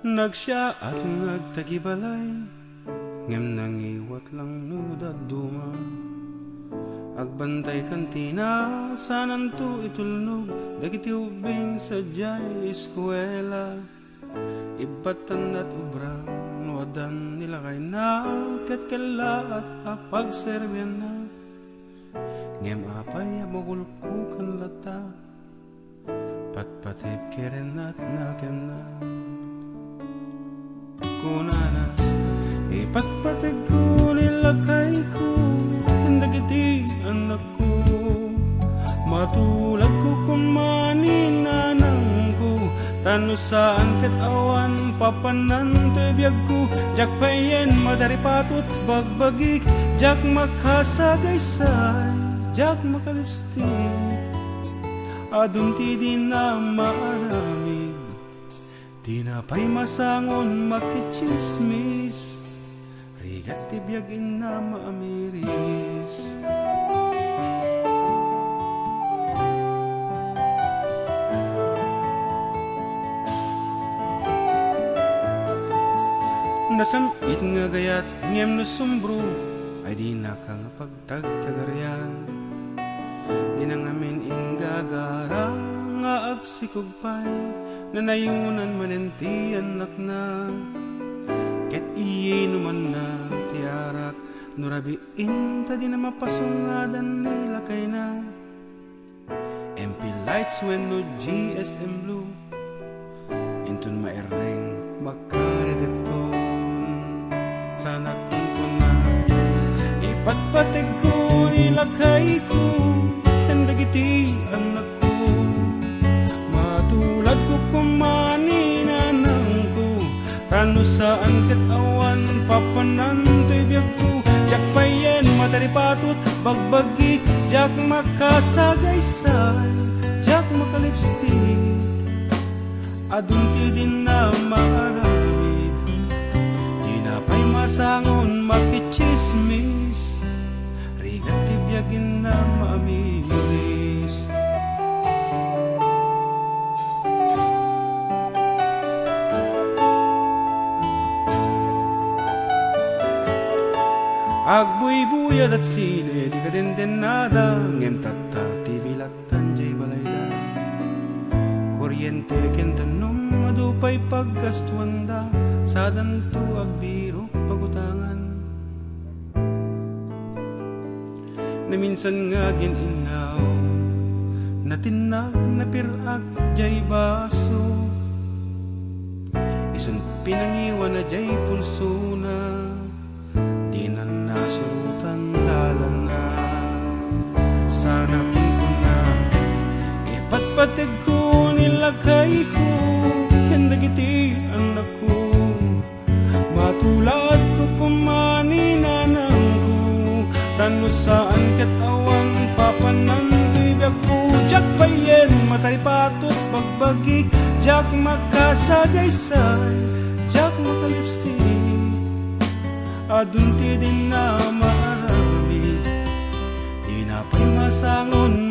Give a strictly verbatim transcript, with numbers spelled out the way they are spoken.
Nagsiaat nga agtagibalay, ngem nangiwat lang no dadduma. Agbantay kantina, sananto itulnog dagiti ubbing sadiay eskuela. Ibbatanna ti obra no addan ni lakayna, ket kellaat a pagserbianna. Ngem apay a makulkukan latta? Patpateg ket rinatna kenna. Kunana, ipatpategko ni lakayko ken dagiti annakko. Matuladko koma ni nanangko, ta no saan ket awan papannan toy biagko. Diak payen mataripatot bagbagik, diak makasagaysay, diak makalipstik. Adun ti dina maaramid, dina pay masangon makitsismis. Rigat ti biag inna maamiris. Nasam-it nga gayat ngem no sumbro ay dinaka nga pag tagtagarian. Di na ngamin inggagara nga agsikog pay, nanayonan manen ti annakna. Ket inumanna ti arak no rabiin ta di na mapasungadan ni lakayna. M P Lights wenno G S M Blue. Inton mairreng, makaredetton. Sana kunkuna, ipatpategko ni lakayko ken dagiti annakko. Matuladko koma ni nanangko, ta no saan ket awan papannan toy biagko. Diak payen mataripatot bagbagik, diak makasagaysay, diak makalipstik. Adun ti dinna maaramid, dina pay masangon makitsismis. Rigat ti biag inna maamiris. Agbuybuyadat sine di kadendennada, ngem tatta T V lat tan jay balayda. Kuryente ken danum, adu pay paggastuanda, sadanto agbirok pagutangan. Naminsan nga agin-innaw, natinnag, napir-ak jay baso. Isun pinangiwana jay pulsona. Dinan nasurotan dalanna. Sana kunkuna, ipatpategko ni lakayko ken dagiti annakko. Matuladko koma ni nanangko, ta no saan ket awan papannan toy biagko. Diak payen mataripatot bagbagik, diak makasagaysay, diak makalipstik. Adun ti dinna maaramid, dina pay masangon